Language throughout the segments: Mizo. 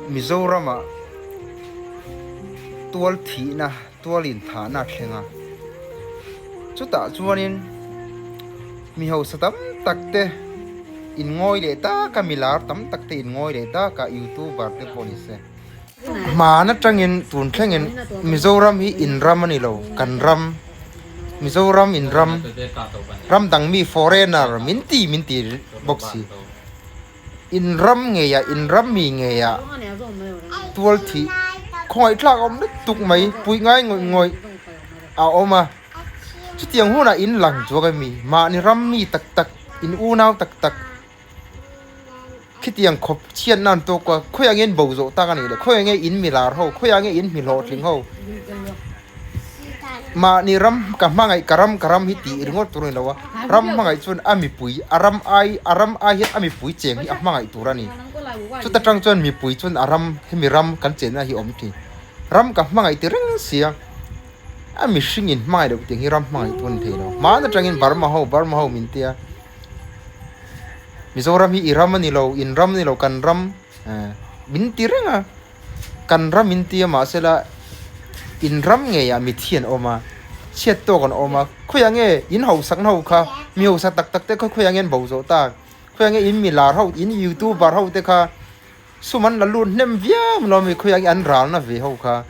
Mizoramah tual thihna, tual inthahna a thleng a. Chutah chuanin mi hausa tam tak te in ngawi leh tak a, mi lar tam tak te in ngawi leh tak a, youtuber te pawh ni se. Hman atangin tun thlengin Mizoram hi in ram a ni lo, kan ram, Mizoram in ram, ram dang mi foreigner min ti min ti bawk si. In ram ngeiah, in ram mi ngeiah tual thih khawngaihthlak a awm lutuk mai, puih ngai ngawih ngawih a awm a. Chutiang hunah in lang chuak a mi, mahni ram mi tak tak, in unau tak tak khitiang khawp chhiatna an tawk a, khawiah nge in bo zawh tak a nih le, khawiah nge in milar ho, khawiah nge in hmi hlawhtling ho. Mahni ram ka hmangaih ka ram ka ram hi tih ringawt tur a ni lo a, ram hmangaih chuan a mipui a ram ai a ram ai hian a mipui cheng hi a hmangaih tur a ni. Chuta tang chuan mipui chuan a ram hemi ram kan chenna hi awm thin. Ram ka hmangaih ti reng sia a mihring in hmangaih loh tiang hi ram hmangaih tur a ni thei lo. Hmaan atangin Burma ho Burma ho min tia Mizoram hi i ram a ni lo in ram a ni lo kan ram min ti reng a. Kan ram in tia mahsela in ram ngeiah mithi an awm a, chhiat tawk an awm a, khawiah nge in hausakna ho kha mi hausa tak tak te kha khawiah nge an bo zawh tak, khawiah nge in mi lar ho in youtuber ho te kha sum an la lut hnem viau lo ami khawiah nge an ralna ve ho kha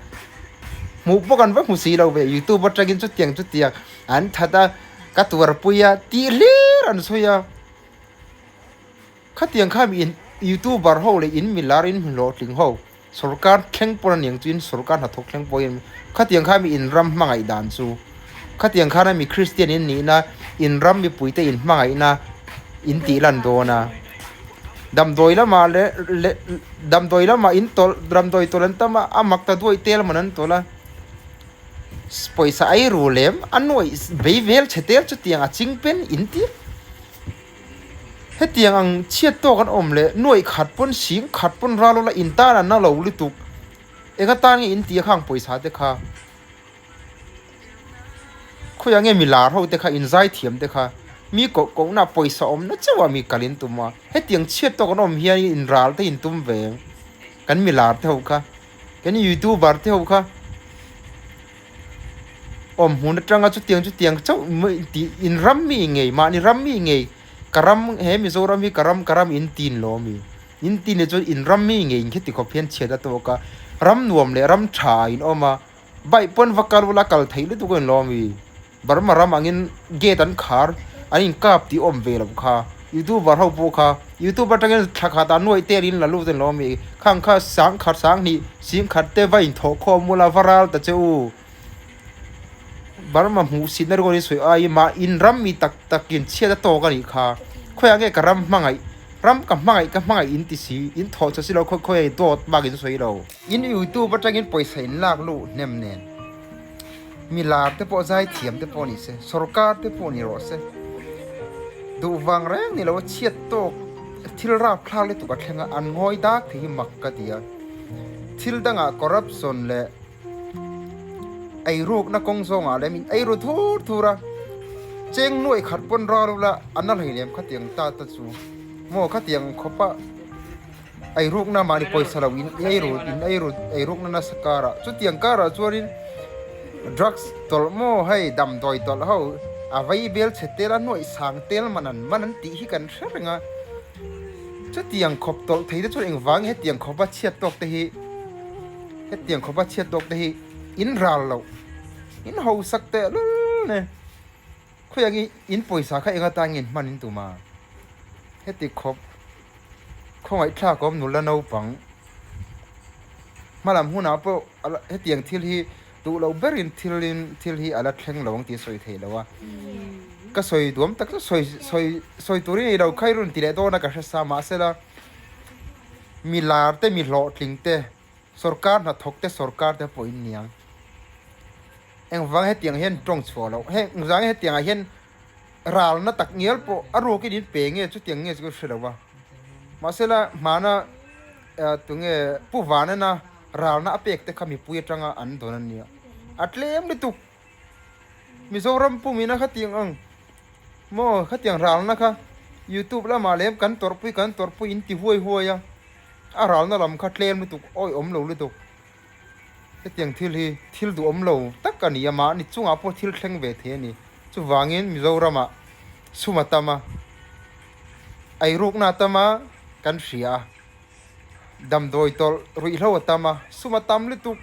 hmuh pawh kan va hmu si lo ve youtube atangin chutiang chutiang an that a ka tuarpui a tih hlir an sawi a. Khatiang kha mi in youtuber ho leh in milar in hlawhtling ho sorkar thleng pawn aniang chu in sorkar hnathawk thleng pawhin khatiang kha mi in ram hmangaih dan chu khatiang khana mi Christian in nihna in ram mipui te in hmangaihna in tih lan dawn a damdawi lamah leh leh damdawi lamah in tawlh damdawi tawlh an tam a a mak ta duai tel man an tawlh a pawisa ei ru lem a nuaih bei vel chhe tel chutiang a ching pen in tir. Hetiang ang chhiat tawk an awm leh nuaih khat pawn sing khat pawn ral ula in tan an na lo lutuk. Eng atan nge in ti a khang pawisa te kha? Khawiah nge mi lar ho te kha in zai thiam te kha mi koh kohna pawisa awmna chauh ah mi kal in tum a. Hetiang chhiat tawk an awm hian in ral te in tum ve ang kan mi lar te ho kha kan youtuber te ho kha. Awm hmun atanga chutiang chutiang chauh tih in ram mi ngei mahni ram mi ngei ka ram he Mizoram hi ka ram ka ram in tin lo ami in tin hi chuan in ram mi ngei in khiti khawp hian chhiat a tawk a ram nuam leh ram tha a in awm a bike pawn va kal ula kal theih lutuk a in lo ami Burma ram angin gate an khar an in kap tih awm ve loh kha youtuber ho pawh kha youtuber atangin thla khat ah nuaih tel in la lut a ni lo ami khang kha sang khat sang hnih sing khat te va inthawh khawm ula va ral ta che u Burma hmuh sitna ringawt in sawi ai mah in ram mi tak tak in chhiat a tawk a nih kha khawiah nge ka ram hmangaih ram ka hmangaih ka hmangaih in ti si in thawh chawh si lo khawi khawiah dawt bak in sawi lo. In youtube atangin pawisa in lak luh hnem nen. Mi lar te pawh zai thiam te pawh ni se, sorkar te pawh ni rawh se. Duh vang reng ni lo a chhiat tawk thil rap thlak lutuk a thleng a, an ngawi dak thei hi mak ka ti a. Thil dangah corruption leh eirukna kawng zawngah leh min eiru thur thur a, cheng nuaih khat pawn ral ula a na hleinem khatiang ta ta chu maw khatiang khawpa. Eirukna mahni pawisa lo in eiru in eiru eirukna nasa karah chutiang karah chuanin drugs tawlh maw hei damdawi tawlh ho a vei bel chhe tel a nuaih sang tel man an man an tih hi kan hre reng a chutiang khawp tawlh thei te chuan engvang nge hetiang khawpa chhiat tawk te hi hetiang khawpa chhiat tawk te hi in ral loh in hausak teh lul ne. Khawiah nge in pawisa kha eng atan nge in hman in tum a? Heti khawp khawngaihthlak awm nula naupang hmalam hunah pawh hetiang thil hi duh loh berin thil in thil hi a la thleng lo ang tih a sawi theih loh a. Ka sawi duam tak chu sawi sawi sawi turin ei lo kha i rawn ti leh dawn a ka hre sa mahsela mi lar te mi hlawhtling te Sorkar hnathawk te sorkar te pawh in niang. Engvang hetiang hian tawng chhuah loh? Heng engvang hetiang ah hian ralna tak ngial pawh a ruakin in pe nge chutiang nge chu ka hre lo a. Mahsela hmana tunge Pu Vanana ralna a pek te kha mipui atanga an dawn a nia. A tlem lutuk. Mizoram pumina khatiang ang maw khatiang ralna kha youtube lamah lem kan tawrhpui kan tawrhpui in ti huai huai a. A ralna lam kha tlem lutuk, awihawm lo lutuk. Hetiang thil hi thil duhawm lo tak a ni a, mahni chungah pawh thil thleng ve thei a ni. Chuvangin Mizoramah sum a tam a, eirukna a tam a kan hria a, damdawi tawlh ruihhlo a tam a, sum a tam lutuk.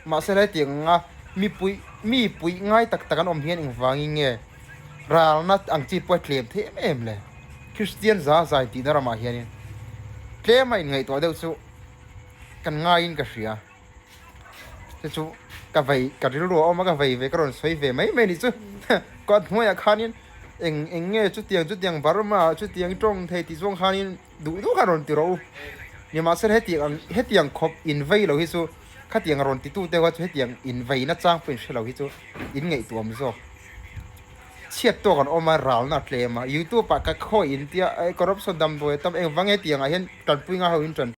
Mahse hetiang anga mipui mi puih ngai tak tak an awm hian engvangin nge ralna ang chi pawh a tlem thei em em le? Kristian za zai tihna ramah hianin tlema inngaihtuah deuh chu kan ngaiin ka hria. Chu chu ka vei ka rilru a awm a, ka vei ve ka rawn sawi ve mai mai a nih chu. Kawt hnuaiah khanin eng eng nge chutiang chutiang Burma chutiang tawng thei tih zawng khanin duh duh khan rawn ti rawh u. Nimahsela hetiang ang hetiang khawp invei lo hi chu khatiang rawn titu te kha chu hetiang inveina chang pawh inhre lo hi chu in ngaihtuam zawk. Chhiat tawk an awm a, ralna a tlem a, youtube ah ka khawi in tia corruption damdawi a tam engvang hetiang ah hian tanpui ngai ho in tan.